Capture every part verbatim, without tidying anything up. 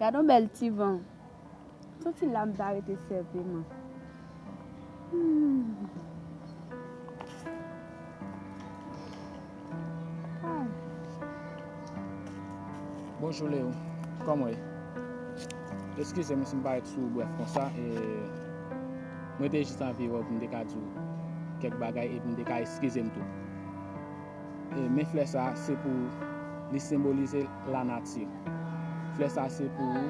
Gade yon bèl ti van. Santi lam ta rete sèvi mwen. Hmm. Ay. Bonjou, Leo. Kòman w ye? Eskize m si m parèt sou ou brèf konsa. E, mwen te jis anvi wè w pou m te ka di w kèk bagay epi m te ka eskize m tou. E, men flè sa, se pou ou, li senbolize lanati. Flè sa, se pou ou.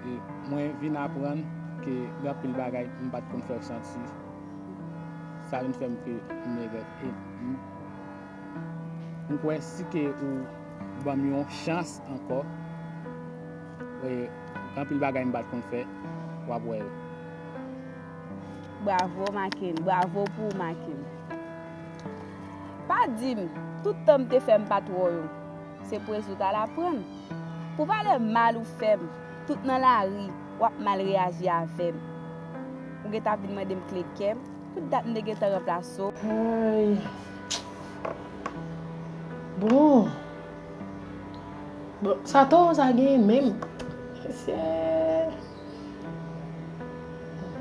E, mwen vin aprann ke gen anpil bagay m pa t konn fè w santi. Sa vin fè m ke m egret. E, m, m kwè si ke ou ban m yon chans ankò, e, gen anpil bagay m pa t konn fè, w ap wè yo. Bravo, Maken. Bravo pou ou, Maken. Pa di m, tout tan m te fè m pa t wè w yo, se pou rezout al aprann. Pou valè mal ou fè m, tout nan lari, w ap mal reyaji avè m. Ou gentan vin mande m kle kè m, tout dat m te gentan ranplase w. Ay. Bon. Bon, sa towo sa genyen menm? Mesye.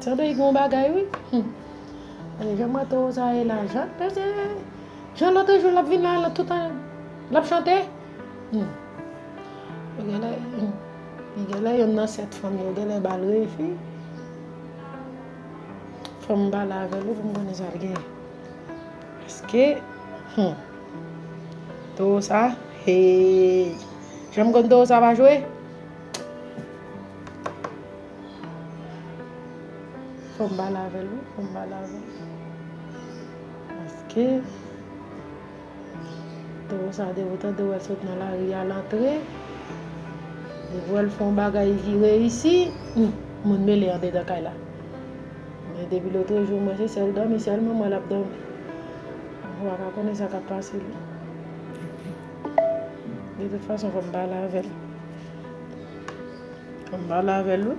Tande gen yon bagay, wi. Hmm. Gade jan mwen towo sa ye la. Jan, mesye, jan lòt jou l ap vin la, la, tout an, l ap chante. Hmm. Yo genlè, hmm. Yo genlè youn nan sèt fanm yo, genlè ba l refi. Fò m pale avè l wi pou m konnen sa l gen. Paske, hmm, towo sa, hey. Jan m konn towo sa pa jwe. Fò m pale avè l wi, fò m pale avè l. Paske towo sa, depi w tande w wè l sot nan lari al antre, depi w wè l fè yon bagay ki reyisi, hmm, moun mele andedan kay la. Men depi lotrejou, mwen se sèl dòmi sèlman m wè l ap dòmi. Ou pa ka konnen sa k ap pase li. De tout fason, fò m pale avè l. Fò m pale avè l wi.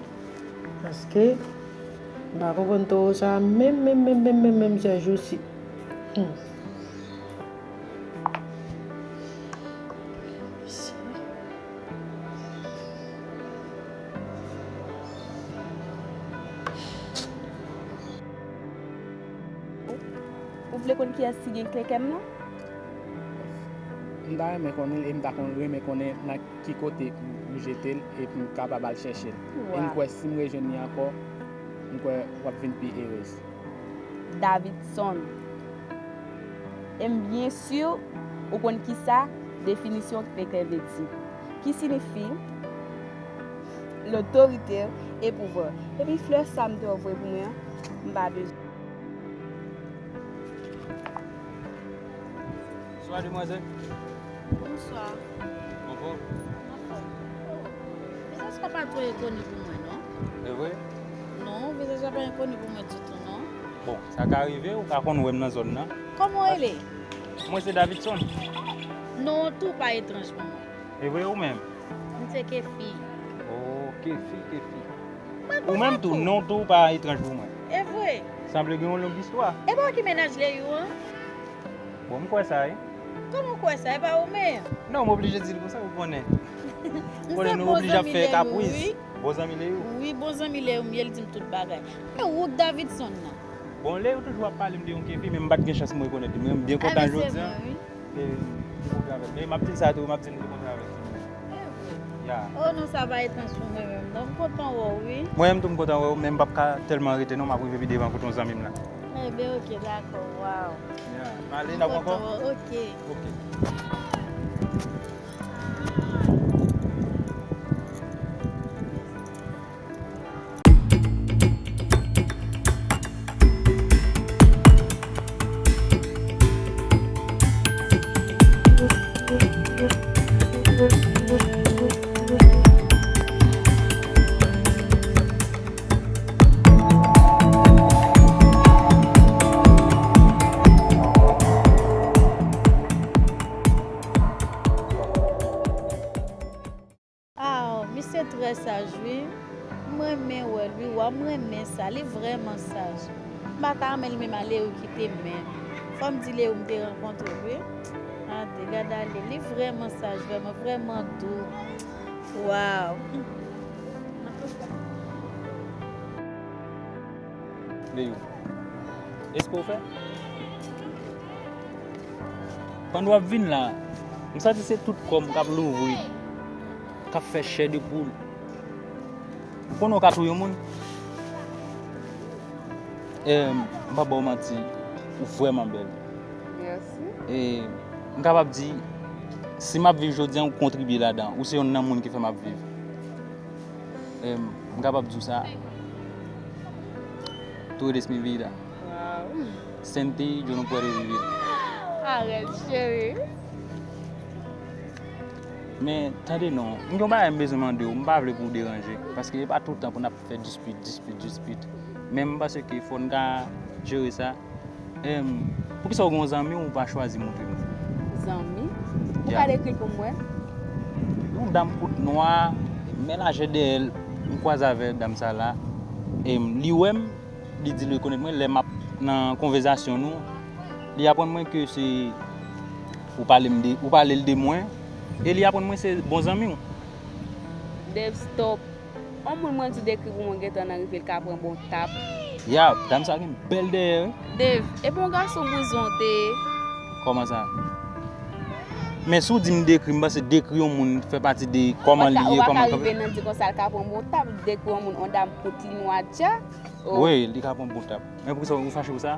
Paske m pa konprann towo sa a menm, menm, menm, menm, menm, menm, sèjousi. Hmm. Ou vle konn kiyès ki gen kle kè m nan? M ta renmen konnen l e m ta kon renmen konnen nan ki kote ou, ou jete l epi m kapab al chèche l. E m kwè si m rejwenn li ankò, m kwè w ap vin pi erez. Davidson. E m byen si ou konn kisa definisyon kle kè vle di. Ki siyifi lotorite e pouvwa. Epi flè sa m te voye pou mwen an, m pa bezwen. Bonswa, demwazèl. Bonswa. Anfòm? Anfòm. Vizaj sa pa twò enkoni pou mwen, non. E vre? Non, vizaj sa pa enkoni pou mwen ditou, non. Bon, sa ka rive, ou ka konn wè m nan zòn nan. Kòman w rele? Mwen se Davidson. Non w tou pa etranj pou mwen. E vre, ou menm? M se Kefi. Oh, Kefi, Kefi. Ou menm tou, non w tou pa etranj pou mwen. E vre? Sanble gen yon long istwa. E pa w ki mennaj Leyou an? Bon, m kwè sa, wi. Kòman w kwè sa? E pa ou menm? Non, m oblije di l konsa, ou konnen. Ou konnen nou oblije ap fè kapris. Bon zanmi Leyou? Wi, bon zanmi Leyou m ye, l di m tout bagay. E ou k Davidson nan? Bon, Leyou toujou ap pale m de yon Kefi, men m pa t gen chans m rekonèt li. Mwen, m byen kontan jodi a. E, m te kontre avè l. Men m ap di l sa tou, m ap di l m te kontre avè l. E vre? Ya. Oh non, sa pa etranj pou mwen menm non. M kontan wè w, wi. Mwen menm tou m kontan wè w, men m p ap ka tèlman rete non, m ap rive pi devan kote yon zanmi m la. Enben, oke, dakò, waw. Ya. M ale, n ap wè ankò? M kontan wè w, oke. Oke. Ah, misye trè saj, wi. M renmen wè l, wi. Wa, m renmen sa. Li vrèman saj. M pa ta renmen li menm ale ou kite menm. Fò m di Leyou m te rankontre l, wi. Tande, gad ale. Li vrèman saj, vrèman, vrèman dou. Wow. Leyou, èske w fè? Pandan w ap vin la, m santi se tout kò m k ap louvri, k ap fè chè de poul. Ou konnen w ka touye yon moun? Em, m p ap ba w manti, ou vrèman bèl. Mèsi. E m kapab di, si m ap viv jodi a, ou kontribye ladan. Ou se youn nan moun ki fè m ap viv. Em, m kapab di w sa. Tú eres mi vida. Wow. Sin ti yo no puedo vivir. Arèt, cheri. Men, tande non, m gen yon bagay m bezwen mande w, m pa vle pou w deranje. Paske e pa tout tan pou n ap fè dispit, dispit, dispit. Men m panse ke fò n ka jere sa. Em, poukisa w gen yon zanmi w pa chwazi montre m? Zanmi? Ou Ya. Ka dekri l pou mwen? Yon dam kout nwa, men lajè dèyè l, m kwaze avè dam sa la. Em, li wè m, li di l rekonèt mwen, lè m ap nan konvèsasyon nou, li aprann mwen ke se ou pale m de, ou pale l de mwen, e li aprann mwen se bon zanmi w. Dave, stop. On moun mwen di dekri pou mwen gentan nan rive l ka pran bon tap. Ya, dam sa gen bèl dèyè, wi. Dave, e bon gason bouzon te ye. Kòman sa? Men si w di m dekri, m panse dekri yon moun fè pati de kòman li ye, Ou pa ka kòman rive nan di konsa l ka pran bon tap, dekri yon moun on dam kout li nwa dja. Oh. Wi, li ka pran bon tap. Men poukisa ou fache pou sa?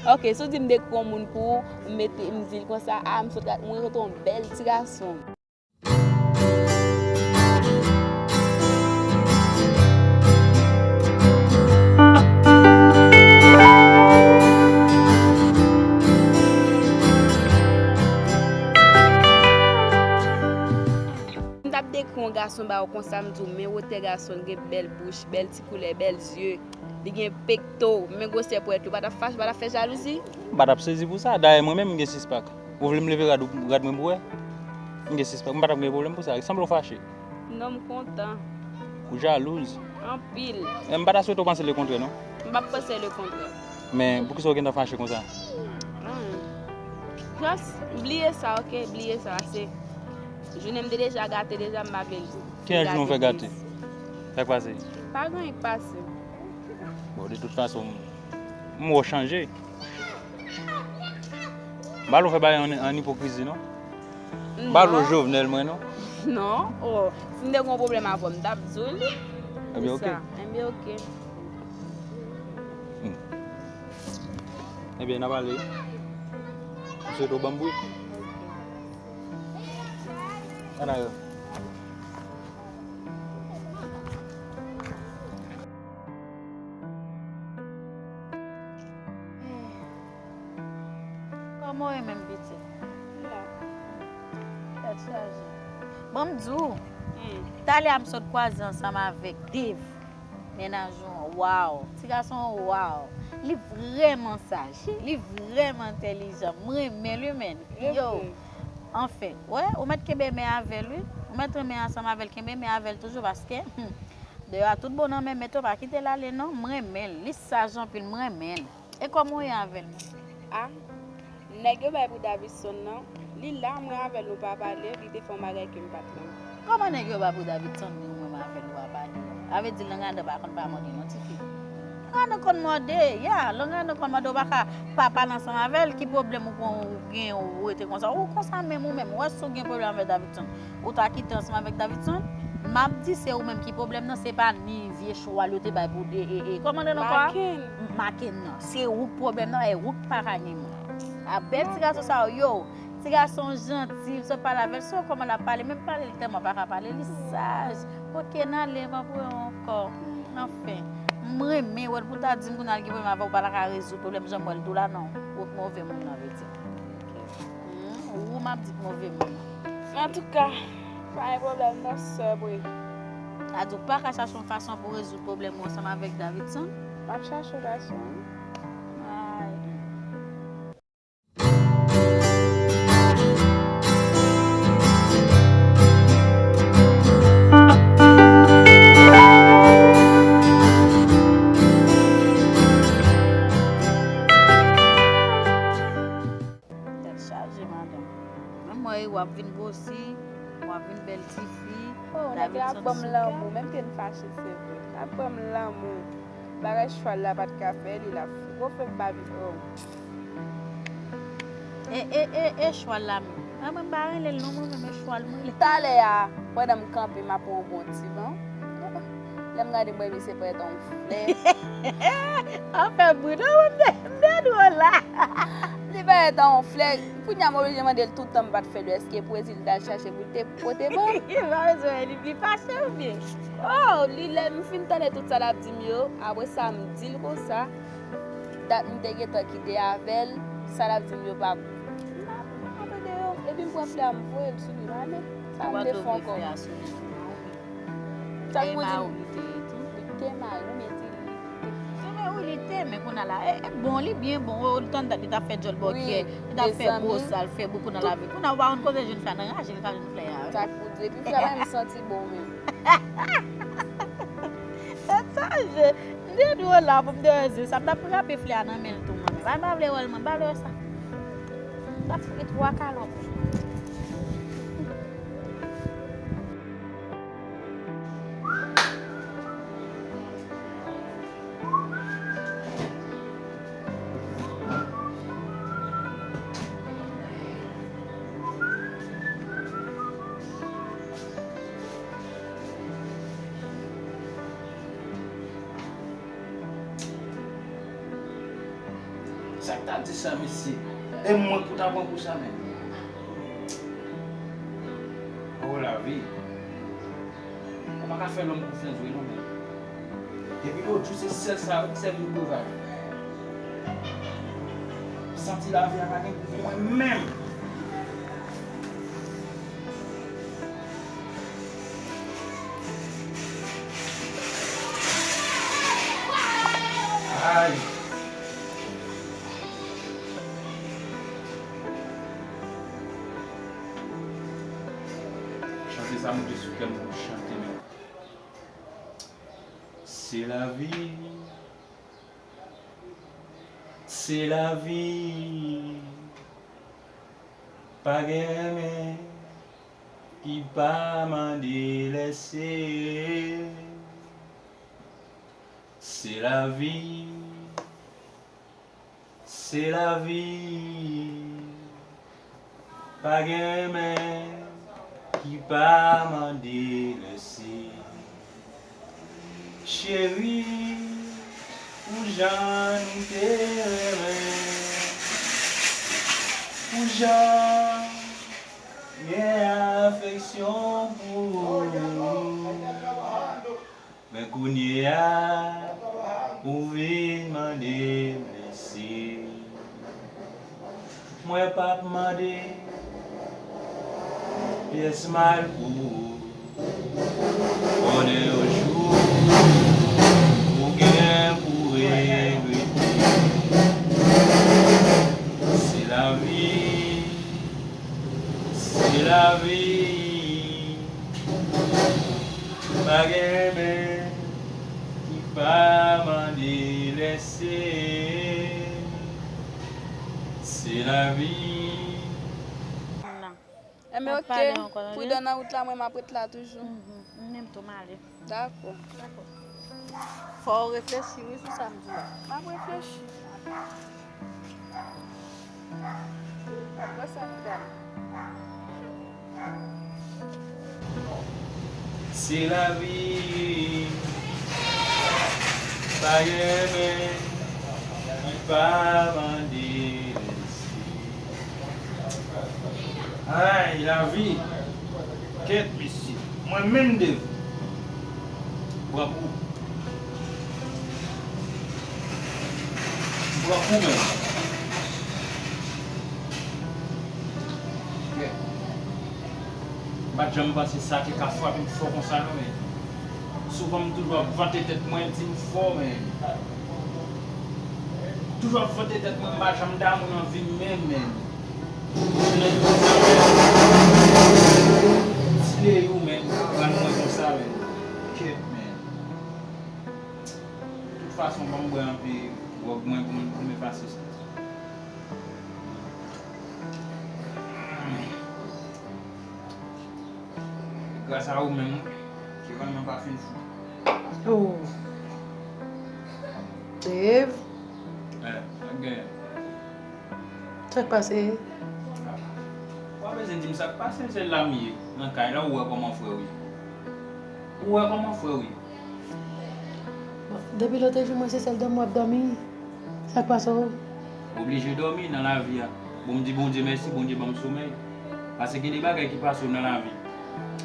Ok, si w di m dekri yon moun pou ou, m mete, m di l konsa, a, m sot, mwen sot yon bèl ti gason. M t ap dekri yon gason ba ou konsa, m di w, men wotè gason l, gen bèl bouch, bèl ti koulè, bèl zye, li gen pekto, men gwosè pwèt li, ou pa t ap fache, ou pa t ap fè jalouzi? M pa t ap sezi pou sa. Dayè, mwen menm, m gen sis pak. Ou vle m leve rad, rad mwen pou wè? M gen sis pak. M pa t ap gen pwoblèm pou sa. Sanble w fache. Non, m kontan. Ou jalouz. Anpil. E m pa ta swete w panse lekontrè, non. M p ap panse lekontrè. Men poukisa w gentan fache konsa? Hmm. Just bliye sa, ok? Bliye sa. Se jounen m te deja gate, deja m pa vle l. Ki jan jounen w fè gate? Sa k pase? Pa gen anyen k pase. Bon, de tout fason, m wè w chanje. M pa vle w fè bagay an, an ipokrizi, non. M pa vle w Jovenel mwen, non. Non. Oh, si m te gen yon pwoblèm avè w, m t ap di w li. Ebyen, ok. Sa. Ebyen, ok. Hmm. Ebyen, n a pale. M swete w ban m bri. Ann ale. Kòman w ye menm pitit? La. Tèt chaje. Bon, m di w, Hmm. talè a m sot kwaze ansanm avèk Dave. Mennaj ou an, waw. Ti gason an, waw. Li vrèman saj. Li vrèman entèlijan. M renmen l, wi, menn. Yo. Anfen, wè, ou mèt kenbe men avè l, wi. Ou mèt renmen ansanm avè l, kenbe men avè l toujou, paske, hmm, deyò a tout bon nan men mèt yo, pa kite l ale, non. M renmen l. Li saj anpil, m renmen l. E kòman w ye avè l menm? A, nèg yo bay pou Davidson nan, li la, mwen avè l nou pa pale, li te fè yon bagay ke m pa t renmen. Kòman nèg yo bay pou Davidson ni ou menm avè l ou pa pale? Sa vle di lang adan pa konn pa mòde non, tifi. Lang adan konn mòde, ya, lang adan konn mòde, ou pa ka pa pale ansanm avè l, ki pwoblèm ou konn ou gen ou rete konsa? Ou konsa menm ou menm, ou wè si w gen pwoblèm avè Davidson, ou ta kite ansanm avèk Davidson? M ap di se ou menm ki pwoblèm nan, se pa ni vye chwal yo te bay pou de, e, e, kòman l rele ankò a? Maken. Maken nan. Se ou k pwoblèm nan, e ou k pa ka gen moun. A bèl ti gason sa yo, yo. Ti gason janti, m sot pale avè l, se kòman l ap pale, menm pale l tèlman pa ka pale, li saj. Ok, n ale, m ap wè w ankò. Anfen, m renmen wè l pou ta di m kounye a l gen pwoblèm avè w, ou pa ta ka rezoud pwoblèm jan m wè l tou la, non. Ou k move moun nan, vle di. Hmm, ou m ap di k move moun. Antouka, pa gen pwoblèm non, sè Bri. Sa di w pa ka chache yon fason pou rezoud pwoblèm ou ansanm avèk Davidson? M ap chache yon gason, wi. Ay. Tèt chaje, madanm. Menm mwen, w ap vin gwosi, W ap vin bèl tifi. Oh, nèg la ap ban m lanmou, menm ke n fache, se vre. L ap ban m lanmou. Bagay chwal la pa t ka fè li, l ap fou. Gwo fè m pa vin, oh. E, e, e, e chwal la menm. A, mwen m pa rele l non, mwen menm e chwal mwen rele. Talè a, pandan m kanpe, m ap pran yon bon ti van. Lè m gade, m wè misye parèt yon flè. An fè bri non, mwen m de, m de dwòl la. Li parèt yon flè. Kounye a, m oblije mande l tout tan m pa t fè l, èske pwezi l t al chache pou l te pote ban m? Li pa bezwen, li, li fache oubyen? Oh, li lè m fin tande tout sa l ap di m yo, apre sa, m di l konsa. Dat m te gentan kite avè l, sa l ap di m yo pa, m pa, m pa tande yo. Epi m pran flè a, m voye l sou li, m ale. Sa m te fè ankò? Sa k pou di m? Li te mari tou. Li te mari, men se li te. Se vre, wi, li te, men kounye a la, e, e bon, li byen bon, wi, ou tann dat li t ap fè djòl bòkyè, li t ap fè gwo sal, fè boukou nan lavi. Kounye a, ou pa konn kote jèn fi a nan raje, li ka jwenn flè a. Sa k pou di, epi flè a menm santi bon menm. Tèt chaje. M te di w la pou m te wè zye sa. M t ap rape flè a nan men l tou, mwen. Bay m pa vle wè l, mwen. M pa vle wè sa. M t ap fout li twa kalòt. Sa k ta di sa, mesye? E mwen pou ta pran kou sa menm? O lavi. Ou pa ka fè lòm konfyans vre non, men. Depi lòt jou, se sèl sa yo ki sèvi m pou vag. Santi lavi a pa gen gou pou mwen menm. Ay. Chante sa moute sou kè m pou m chante, men. Se lavi, se lavi. Pa gen renmen ki pa mande lèse. Se lavi, se lavi. Pa gen renmen ki pa mande lèse. Cheri, pou jan nou te renmen, pou jan gen afeksyon pou ou. Men kounye a, ou vin mande m lèse. Mwen p ap mande pyès mal pou ou. Konnen yon jou, ou gen pou regrete. Se lavi, se lavi. Pa gen renmen ki pa mande lèse. Se lavi. Enben, oke. Pridan nan wout la, mwen m ap ret la toujou. Mhm. M menm tou, m ale. Dakò. Dakò. Fò w reflechi, wi, sou sa m di w la. M ap reflechi. Wè sa m gade. Se lavi, pa gen renmen ki pa mande lèse. Ay, lavi. Kèt, mesye. Mwen menm devan. Pran kou. Pran kou menm. Kèt. M pa t janm panse sa te ka frape m fò konsa non, men. Souvan m toujou ap vante tèt mwen, di m fò, men. Toujou ap vante tèt mwen, m pa janm damou nan vi m menm, men. Jounen jodi a, men. Ti Leyou, men, rann mwen konsa, men. Kèt, men. Tout fason, ban m bwè anpe gwòg mwen pou m, pou m efase sa. Gras a ou menm, wi. Ki rann mwen pa fin fou. Oh. Dave. Eh, sa k genyen? Sa k pase? Ah. Ou pa bezwen di m sa k pase, se la m ye, nan kay la, ou wè kòman frè w ye. Ou wè kòman frè w ye. Bon, depi lòtrejou, mwen se sèl dòmi w ap dòmi. Sa k pase w? Oblije dòmi nan lavi a. Bon, m di Bondye mèsi, Bondye ban m somèy. Paske gen de bagay ki pase w nan lavi.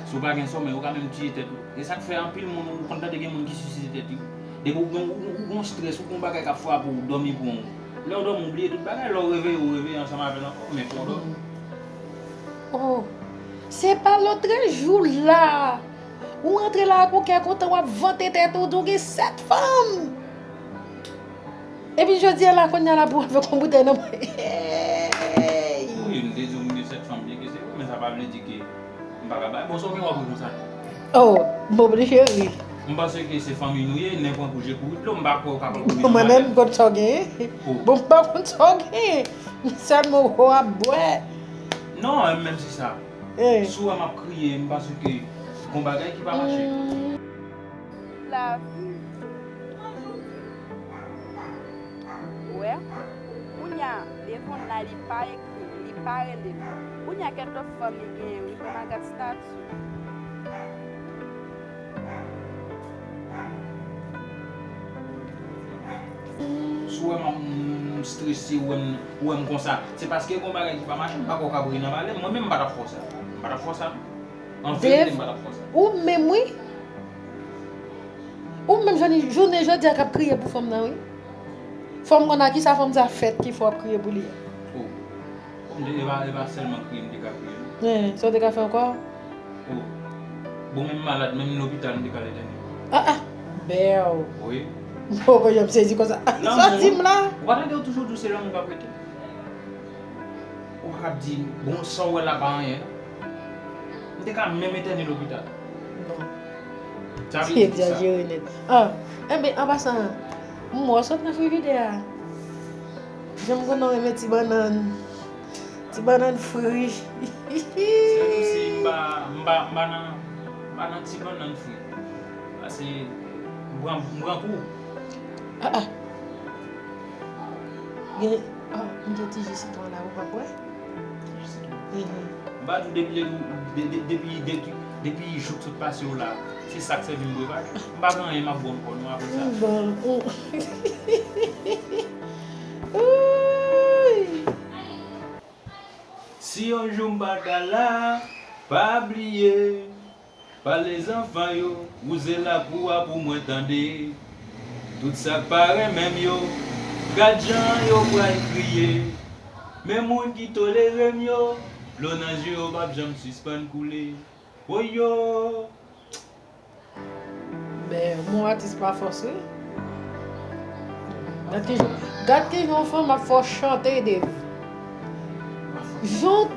Si w pa gen somèy, ou ka menm tiye tèt ou. E sa k fè anpil moun, ou konn tande gen moun ki siside tèt yo. Depi w gen, ou, ou, ou gen strès, ou gen bagay k ap frape w, ou dòmi pran w. Lè w dòmi, ou bliye tout bagay, lè w reveye, ou reveye ansanm avè l ankò, men fò w dòmi. Oh, se pa lòtrejou la. Ou rantre la pou kè kontan, w ap vante tèt ou, di w gen sèt fanm. Epi jodi a la, kounye a la pou avèk yon boutèy nan men. Wi, m te di w m gen sèt fanm, byen ke se vre, men sa pa vle di ke m pa ka bay. Bon, sa w gen w ap ri konsa tou. Oh, m oblije ri. M panse ke se fanmi nou ye, nen pran kou je kouri dlo, m pa kwè w ka pran kou je. Mwen menm, m konn sa w genyen. Oh. Bon, m pa konn sa w genyen. M sèlman wè w ap bwè. Non, menm si sa. Eh. Si w wè m ap kriye, m panse ke gon bagay ki pa mache. Lavi. Wè, kounye a, Devon la, li pa ekri m, li pa rele m. Kounye a, kèk lòt fanm li genyen, wi, kòm a gad stati. Si w wè m, m strese, ou wè m, ou wè m konsa, se paske gon bagay ki pa mache, m pa kwè w ka ap ri nan pale m. Mwen menm, m pa t ap fè w sa. M pa t ap fè w sa, non. An verite, m pa t ap fè w sa. Ou menm, wi. Ou menm, jodi, jounen jodi a, k ap kriye pou fanm nan, wi. Fò m konn a kisa fanm sa fèt ki fè w ap kriye pou li a. Oh. Bon, e pa, e pa sèlman kriye m te ka kriye, non. Eh, sa w te ka fè ankò? Oh. Bon, menm malad, menm lopital, m te ka al etène. Ah, ah. Bèw. Wi. M poko janm sezi konsa. Sa w di m la? Ou pa tande yo toujou di w se lanmou k ap rete? Ou pa ka ap di, bon, sa w wè la pa anyen, non. M te ka menm etène lopital. Non. Sa vle di kisa? Egzajere nèt. Ah, enben, an pasan, m wè w sot nan frijidè a. Jan m konnen w renmen ti bannann. Ti bannann fri. Sèl si m pa, m pa, m pa nan, m pa nan ti bannann fri. Pase m pran, m pran kou. Ah, ah. Gen, ah, m gen ti ji sitwon la, ou pa kwè? Ti ji sitwon. Mhm. M pa di w depi, de, de, depi, depi, depi jou k sot pase yo la, se sa k sèvi m bwè pa. M pa gen anyen m ap bwè ankò non apre sa. Bon. Ouy. Si yon jou m pa ka la, pa bliye. Pale zanfan yo, wouze lakou a pou mwen tande. Tout sa k pa renmen m yo, gad jan yo pral kriye. Men moun ki tolere m yo, dlo nan je yo p ap janm sispann koule. Woyo! Ben, mo atis pa fòs, wi. Gad kijan, gad kijan yon fanm ap fè w chante, Dave. Jan,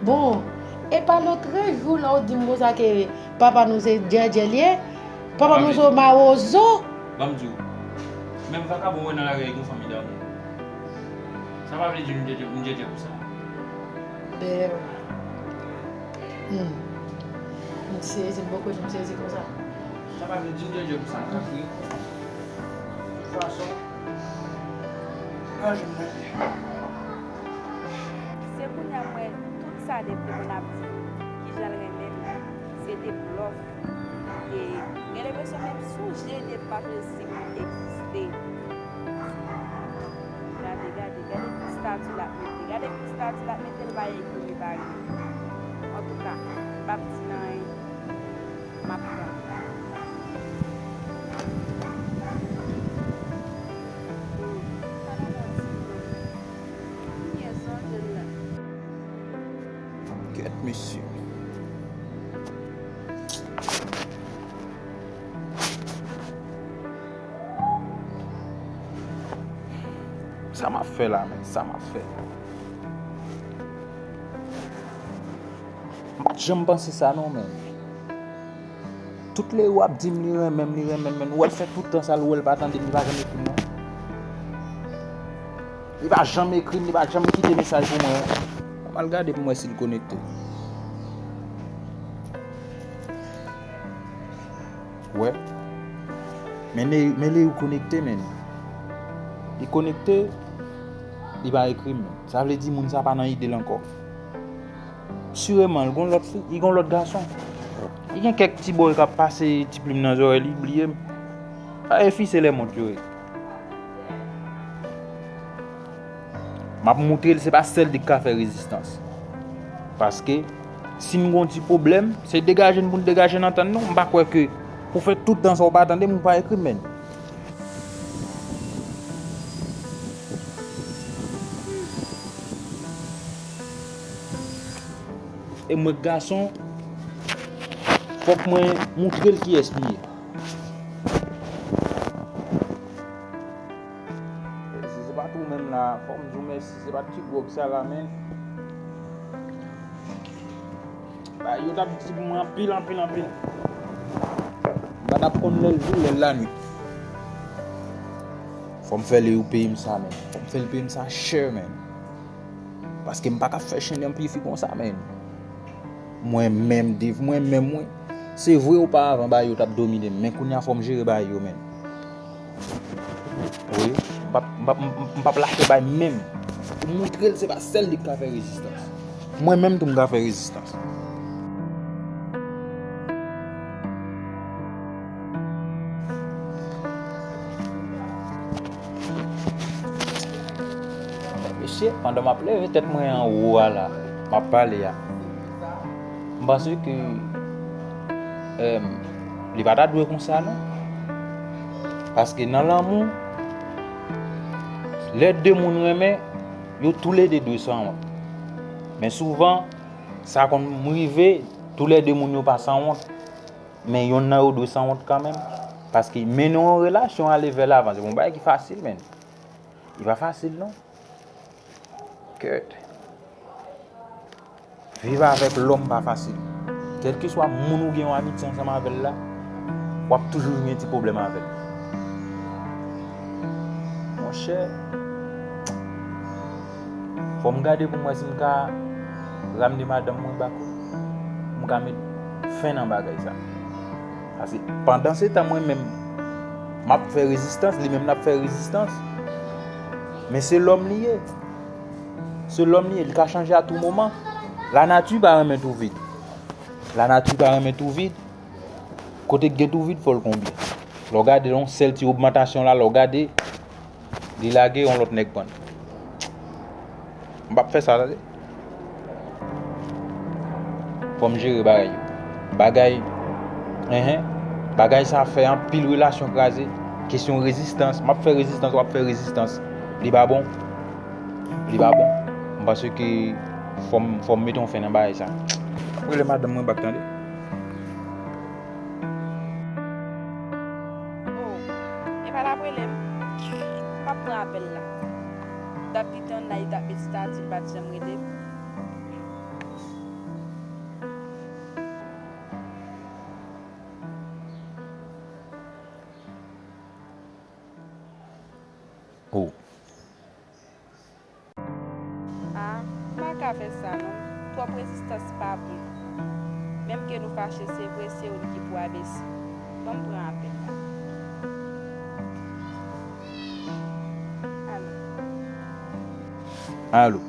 bon, e pa lòtrejou la ou di m konsa ke papa nou se djèdjè l ye, papa nou se mawozo. Ban m di w, menm vakabon w wè nan lari a, gen yon fanmi damou. Sa pa vle di nou djèdjè, nou djèdjè pou sa. Ben, hmm. M sezi, m poko janm sezi konsa. Sa pa vle di m djèdjè pou sa, m ka kriye. Tout fason, m pa janm nan. Se kounye a m wè tout sa Dave te konn ap di m, kijan l renmen m, se te blòf. E gen lenpresyon menm sonje Dave pa sonje si m egziste. Gade, gade, gade ki stati l ap mete. Gade ki stati l ap mete, l pa ekri, li pa rele. Antouka, m p ap di l anyen. M ap tann. Kèt mesye. Sa m ap fè la menm? Sa m ap fè? M pa t janm panse sa non menm. Tout lè w ap di m li renmen m, li renmen m, men ou wè l fè tout tan sa l wè l pa tande m, li pa janm ekri m non. Li pa janm ekri m, li pa janm kite mesaj pou mwen. M al gade pou m wè si l konekte. Wè. Men Ney, men Ney konekte, men. Li konekte, li pa ekri m, men. Sa vle di moun sa pa nan ide l ankò. Sireman, li gon lòt fi, li gon lòt gason. Li gen kèk ti bòy k ap pase ti plim nan zòrèy li, li bliye m. Pa e fi, se lè mont yo ye. M ap moutre l se pa sèl li k ka fè rezistans. Paske, si n gon ti pwoblèm, se degaje n pou n degaje n antann nou. M pa kwè ke pou fè tout tan sa w pa tande m, ou pa ekri m, men. E mwen k gason, fòk mwen moutre l kiyès li ye. Si se pa t ou menm la, fò m di w mèsi, se pa t ti gwòg sa la, men. Ba, yo t ap di pou mwen anpil, anpil, anpil. M pa t ap konn lè l jou, lè l lannuit. Fò m fè Leyou peye m sa, men. Fò m fè l peye m sa chè, men. Paske m pa ka fè chen nan pye fi konsa, men. Mwen menm, Dave, mwen menm, wi. Se vre, oparavan, bagay yo t ap domine m, men kounye a fò m jere bagay yo, men. Wi, m p ap, m p ap, m p ap lache bay menm. Pou moutre l se pa sèl li k ka fè rezistans. Mwen menm tou m ka fè rezistans. Mesye, pandan m ap leve tèt mwen anwo a la, m ap pale a, m panse ke, em, li pa ta dwe konsa non. Paske nan lanmou, lè de moun renmen, yo toulede dwe sanwont. Men souvan, sa konn rive, toulede moun yo pa sanwont, men yonn nan yo dwe sanwont kanmenm. Paske mennen yon relasyon ale vè lavan, se pa yon bagay ki fasil, men. Li pa fasil, non. Kèt. Viv avèk lòm pa fasil. Kèlkeswa moun ou gen yon amitye ansanm avè l la, w ap toujou gen ti pwoblèm avè l. Monchè, fò m gade pou m wè si m ka ramne madanm mwen bak ou. M ka met fen nan bagay sa. Paske pandansetan, mwen menm, m ap fè rezistans, li menm l ap fè rezistans. Men se lòm li ye. Se lòm li ye, li ka chanje a tou moman. Lanati pa renmen twou vid. Lanati pa renmen twou vid. Kote k gen twou vid, fò l konbyen. Lè w gade yon sèl ti ogmantasyon la, lè w gade, li lage yon lòt nèg pran. M p ap fè sa, tande. Fò m jere bagay yo. Bagay, enhen, bagay sa fè anpil relasyon kraze. Kesyon rezistans. M ap fè rezistans, w ap fè rezistans. Li pa bon. Li pa bon. M panse ke fò m, fò m mete yon fen nan bagay sa. M ap rele madanm mwen bak, tande. Oh, e pa t ap rele m. M ap pran apèl la. Dat li te anndan, li t ap met estati, li pa t janm rele m. Oh. Ah, m pa ka fè sa non. Twòp rezistans pa bon. Menm ke nou fache, se vre, se ou li ki pou abese. Ban m pran apèl la. Alo. Alo.